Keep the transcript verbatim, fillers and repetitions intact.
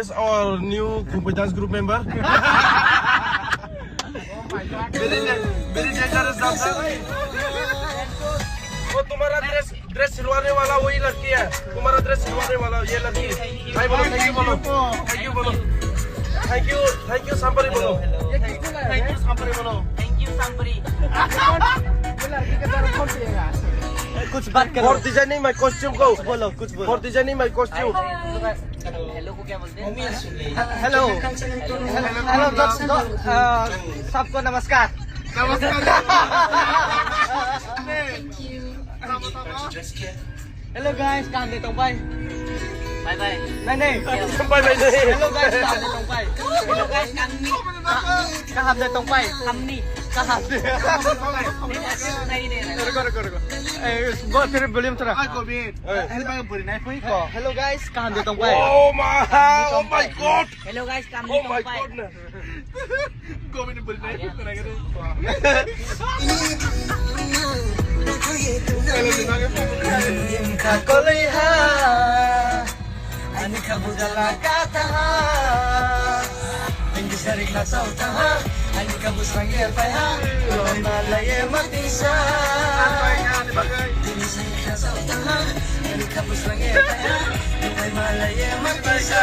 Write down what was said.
This is our new Khumphoi dance group member. Very dan-, very dangerous dancer. वो तुम्हारा dress, dress सिलवाने वाला वही लड़की है। तुम्हारा ड्रेस सिलवाने वाला ये लड़की। हाय बोलो, thank you बोलो। Thank you बोलो। Thank you, thank you Sampari बोलो। Thank you Sampari बोलो। Thank you Sampari। कुछ बात करो। For designing my costume को। कुछ बोलो, कुछ बोलो। For designing my costume। Hello को क्या बोलते हैं? हेलो। हेलो, दोस्त, दो-, अ, सबको नमस्कार। नमस्कार। Hello guys, kaham de tongpai? Bye bye. नहीं, नहीं। Bye bye नहीं। Hello guys, kaham de tongpai? Hello guys, kaham ni? Kaham de tongpai? Kaham ni? Kaham de? Ruko, ruko, ruko। Eh, बहुत तेरे volume थोड़ा। Hello guys, kaham de tongpai? Oh my, oh my God. Hello guys, kaham de tongpai? Comment beri nai, pura kata. Kha koloi ha, ani kha budala kata ha. Engki sari kha sau ta ha, ani kha busrang ye pai ha. Malai ye mati sa. Engki sari kha sau ta ha, ani kha busrang ye pai ha. Malai ye mati sa.